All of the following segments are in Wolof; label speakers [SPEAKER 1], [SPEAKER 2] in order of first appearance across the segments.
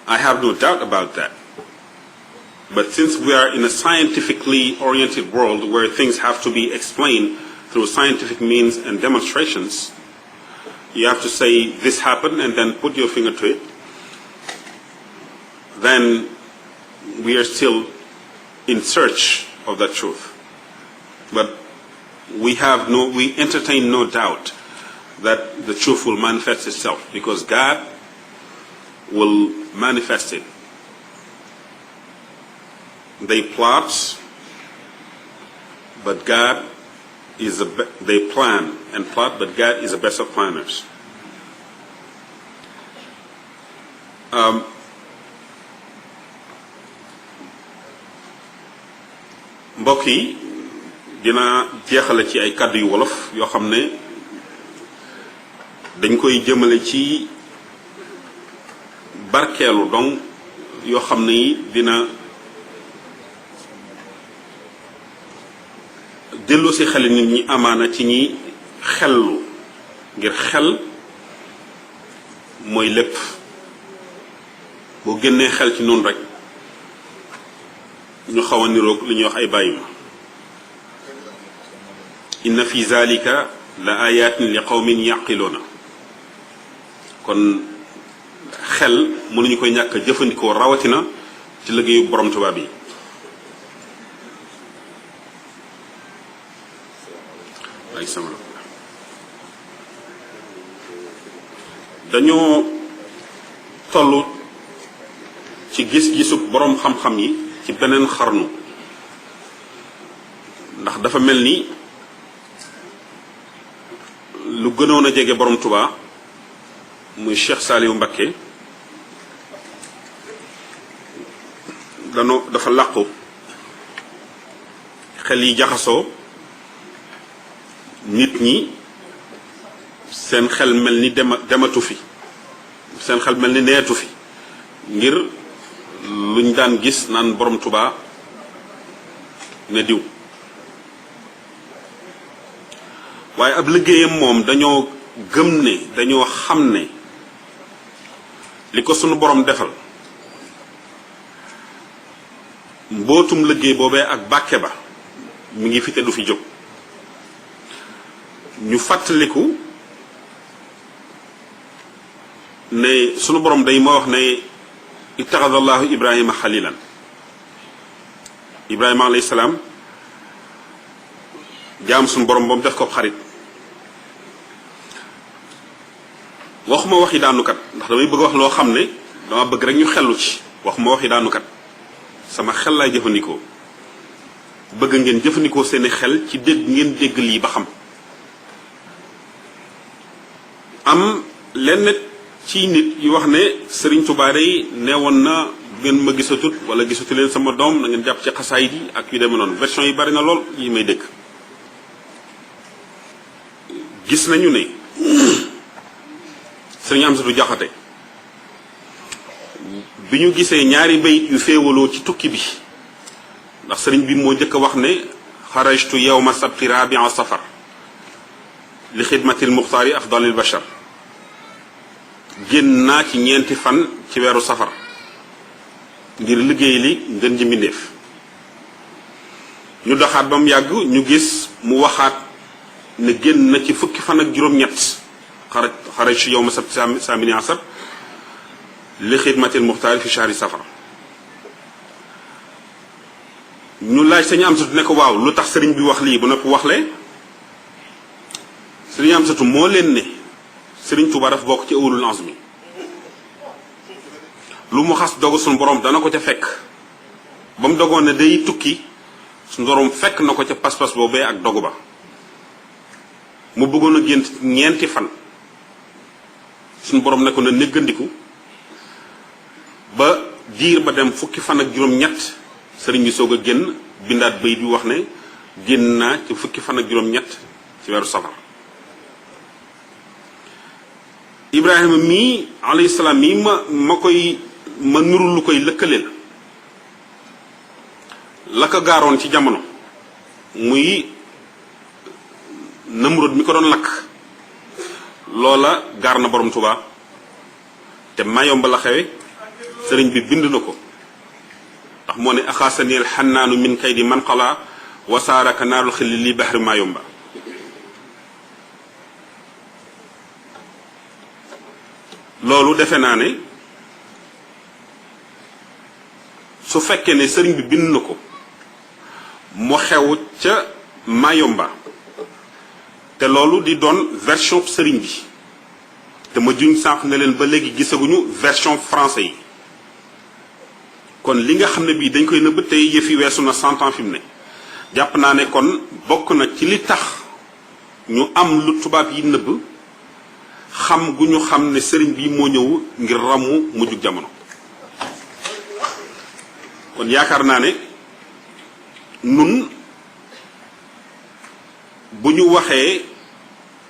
[SPEAKER 1] I have no doubt about that. But since we are in a scientifically oriented world where things have to be explained through scientific means and demonstrations, you have to say this happened and then put your finger to it, then we are still in search of that truth. But we entertain no doubt that the truth will manifest itself, because God will manifest it. They plot, but God is they plan and plot, but God is the best of planners. Mbokk yi dina jeexale ci ay kàddu yu wolof yoo xam ne dañ koy jëmale ci barkeelu donc yoo xam ne dina dellu si xel nit ñi amaana ci ñi xellu ngir xel mooy lépp boo génnee xel ci noonu rek ñu xaw a niroog li ñuy wax ay bàyyi ma inna fi zalika la ayatin li qawmin yaqiluuna kon xel mënuñu koy ñàkk a jëfandikoo rawatina ci liggéeyu borom tubaab yi. dañoo toll ci gis-gisu borom xam-xam yi ci beneen xarnu ndax dafa mel ni lu gënoon a jege borom Tuubaa muy Cheikh Saliou Mbacké dafa làqu xel yi jaxasoo nit ñi seen xel mel ni dematu fi seen xel mel ni neetu fi ngir luñ daan gis naan borom Tuubaa ne diw waaye ab liggéeyam moom dañoo gëm ne dañoo xam ne li ko sunu borom defal mbootum liggéey boobee ak bàkke ba mi ngi fi te du fi jóg ñu fàttaliku ne sunu borom day moo wax ne ittaxadallahu ibrahima xalilan ibrahima alayhi salaam jaam sunu borom ba mu def ko xarit waxuma waxi daanukat ndax damay bëgg wax loo xam ne dama bëgg rek ñu xellu ci waxuma waxi daanukat sama xel laay jëfandikoo bëgg ngeen jëfandikoo seeni xel ci dégg ngeen dégg lii ba xam am lenn ci nit yu wax ne Serigne Touba day neewoon na ngeen ma gisatut wala gisatu leen sama doom na ngeen jàpp ci xasaayid yi ak yu demee noonu version yi bari na lool yi may dégg gis nañu ne Serigne Amsatou Diakhaté bi ñu gisee ñaari bayit yu féewaloo ci tukki bi ndax sëriñ bi moo njëkk a wax ne xarajtu yawma sabti rabi'a safar li xidmatil muxtaari afdalil bashar génn naa ci ñeenti fan ci weeru safar ngir liggéey li ngën ji mbindéef ñu doxaat ba mu yàgg ñu gis mu waxaat ne génn na ci fukki fan ak juróom-ñett xarajtu yawma sabti samini asar li xidmatil muxtaari fi shahri safar ñu laaj sëñ Amsatu ne ko waaw lu tax sëriñ bi wax lii bu noppi waxle sëriñ Amsatu moo leen ne sëriñ Tuubaa dafa bokk ci ulul azmi lu mu xas dogu suñu borom dana ko ca fekk ba mu dogoon ne day tukki suñu borom fekk na ko ca pas-pas boobee ak dogu ba mu bëggoon a génn ñeenti fan suñu borom ne ko na néggandiku ba diir ba dem fukki fan ak juróom-ñett sëriñ bi soog a génn bindaat bayit bi wax ne génn naa ci fukki fan ak juróom-ñett ci weeru safar Ibrahima mii alayhi salaam mii ma nurul lu koy lëkkaleel la ko gaaroon ci jamono muy Namrud mi ko doon lakk loola gaar na borom Tuubaa te Mayomba la xewe sëriñ bi bind na ko ndax moo ne axaasanil xannaanu min kaydi man qala wasaaraka naarul xilli li bahri mayomba loolu defe naa ne su fekkee ne sëriñ bi bind na ko mu xew ca mayomba te loolu di doon version sëriñ bi te ma juñ sànq ne leen ba léegi gisaguñu version français yi kon li nga xam ne bii dañ koy nëbb tey yëf yi weesu na 100 ans fi mu ne jàpp naa ne kon bokk na ci li tax ñu am lu tubaab yi nëbb xam gu ñu xam ne sëriñ bi moo ñëw ngir ràmmu mujjug jamono kon yaakaar naa ne nun bu ñu waxee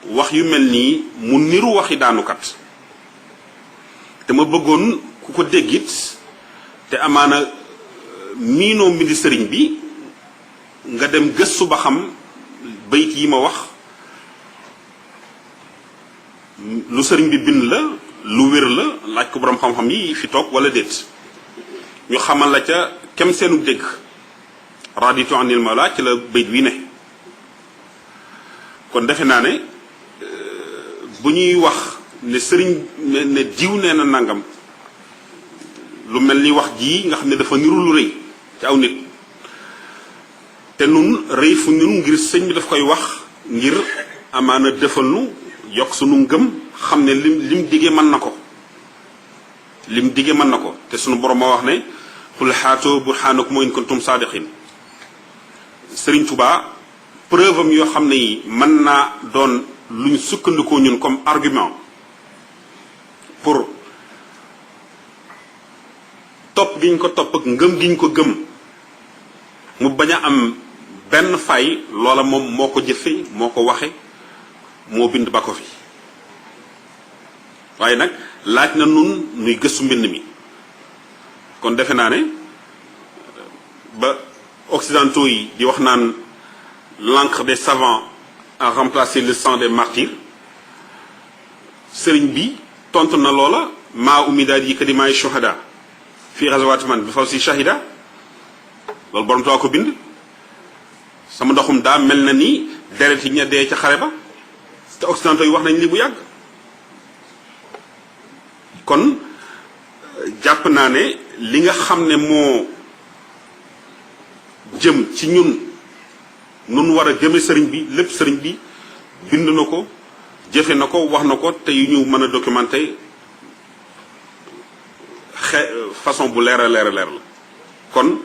[SPEAKER 1] wax yu mel nii mu niru waxi daanukat te ma bëggoon ku ko déggit te amaana miinoo mbindi sëriñ bi nga dem gëstu ba xam bayit yi ma wax lu sëriñ bi bind la lu wér la laaj ko borom xam-xam yi fi toog wala déet ñu xamal la ca kem seenu dégg raditu anil mawla ci la bayit wi ne kon defe naa ne bu ñuy wax ne sëriñ ne diw nee na nangam lu mel ni wax ji nga xam ne dafa niru lu rëy ci aw nit te nun rëy fu ñun ngir sëñ bi daf koy wax ngir amaana defal nu yokk sunu ngëm xam ne lim digee mën na ko lim digee mën na ko te sunu borom moo wax ne qul haatu burhaanakum in kuntum saadiqin sëriñ Tuubaa preuve am yoo xam ne yi mën naa doon luñ sukkandikoo ñun comme argument pour topp gi ñu ko topp ak ngëm gi ñu ko gëm mu bañ a am benn fay loola moom moo ko jëfe moo ko waxe moo bind ba ko fi waaye nag laaj na nun nuy gëstu mbind mi kon defe naa ne ba occidentaux yi di wax naan l'encre des savants a remplacé le sang des martyrs sëriñ bi tontu na loola maa umidaat yi kadimaay shuhada fii ghazawati man bi faw si shahida loolu borom too ko bind sama ndoxum daa mel na ni deret yi ña dee ca xare ba te occidentaux yi wax nañ li bu yàgg kon jàpp naa ne li nga xam ne moo jëm ci ñun nun war a jëme sëriñ bi lépp sëriñ bi bind na ko jëfe na ko wax na ko te yu ñu mën a documenté façon bu leer a leer la kon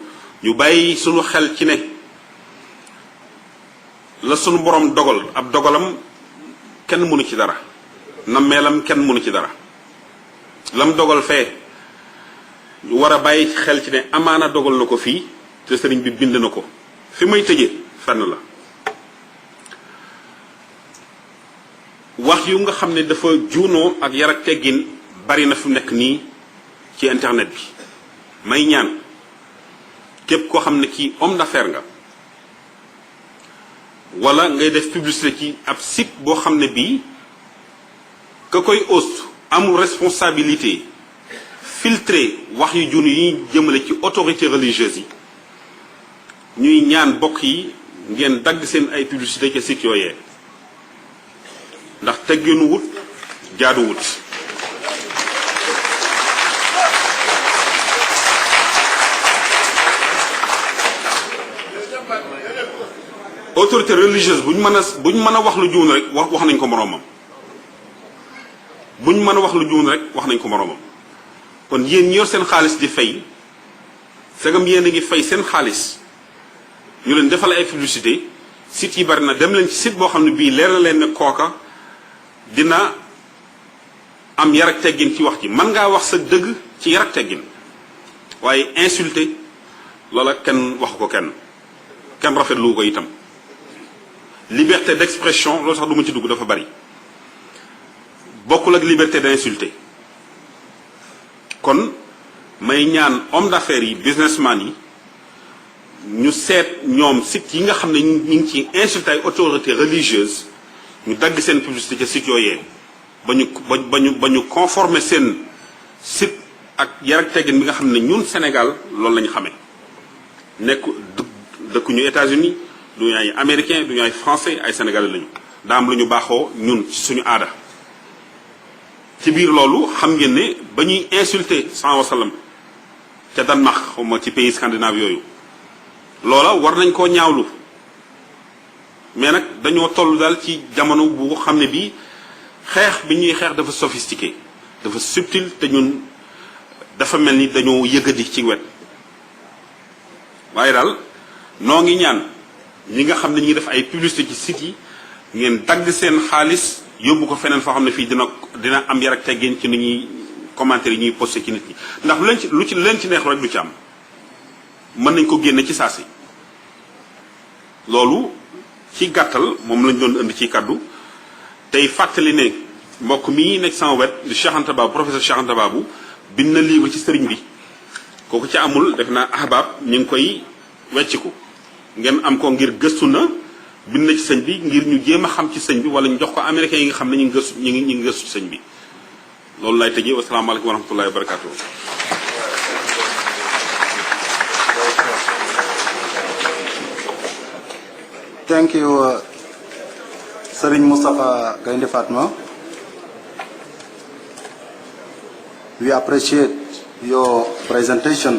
[SPEAKER 1] ñu bàyyi sunu xel ci ne la sunu borom dogal ab dogalam kenn mënu ci dara nammeelam kenn mënu ci dara lam dogal fee ñu war a bàyyi xel ci ne amaana dogal na ko fii te sëriñ bi bind na ko fi may tëje fenn la wax yu nga xam ne dafa juunoo ak yar ak teggin bari na fi nekk nii ci internet bi may ñaan képp koo xam ne kii homme d'affaires nga wala ngay def publicité ci ab site boo xam ne bii ka koy host amul responsabilité filtrer wax yu juunu yi jëmale ci autorités religieuses yi ñuy ñaan bokk yi ngeen dagg seen ay publicité ca site yooyee ndax tegginu wut jaadu wut autorité religieuse buñ mën a wax lu juun rek wax nañ ko moroomam buñ mën a wax lu juun rek wax nañ ko moroomam kon yéen ñi yor seen xaalis di fay segam yéen a ngi fay seen xaalis ñu leen defal ay publicité site yi bari na dem leen ci site boo xam ne bii leer na leen ne kooka dina am yar ak teggin ci wax ji mën ngaa wax sa dëgg ci yar ak teggin waaye insulté loola kenn waxu ko kenn rafetlu ko itam liberté d'expression loolu sax du ma ci dugg dafa bari bokkul ak liberté d'insulter kon may ñaan homme d'affaires yi businessman yi ñu seet ñoom site yi nga xam ne ñu ngi ci insulté ay autorités religieuses ñu dagg seen publicité ca site yooyee ba ñu conformer seen site ak yar ak teggin bi nga xam ne ñun Sénégal loolu lañu xamee nekk dëkkuñu États-Unis du ñu ay américain du ñu ay français ay sénégalais lañu daa am lu ñu baaxoo ñun ci suñu aada ci biir loolu xam ngeen ne ba ñuy insulté sallallahu alayhi wa sallam ca Danemark xaw ma ci pays scandinave yooyu loola war nañ koo ñaawlu mais nag dañoo toll daal ci jamono bu xam ne bii xeex bi ñuy xeex dafa sophistiqué dafa subtil te ñun dafa mel ni dañoo yëgadi ci wet waaye daal noo ngi ñaan ñi nga xam ne ñi ngi def ay publicité ci site yi ngeen dagg seen xaalis yóbbu ko feneen foo xam ne fii dina am yar ak teggin ci ni ñuy commentaire yi ñuy posté ci nit ñi ndax lu leen ci neex rek du ci am mën nañ ko génne ci saasi loolu ci gàttal moom lañ doon indi ci kaddu tey fàttali ne mbokk mii nekk sama wet di Cheikh Anta Babou professeur Cheikh Anta Babou bind na livre ci sëriñ bi kooku ci amul def naa ahbab ñu ngi koy wecciku ngeen am ko ngir gëstu na bind na ci sëñ bi ngir ñu jéem a xam ci sëñ bi wala ñu jox ko américains yi nga xam ne ñu ngi gëstu ci sëñ bi loolu lay tëjee wasalaamaaleykum wa rahmatullahi wa barakatuh.
[SPEAKER 2] Thank you, Serigne Moustapha Gaynde Fatma. We appreciate your presentation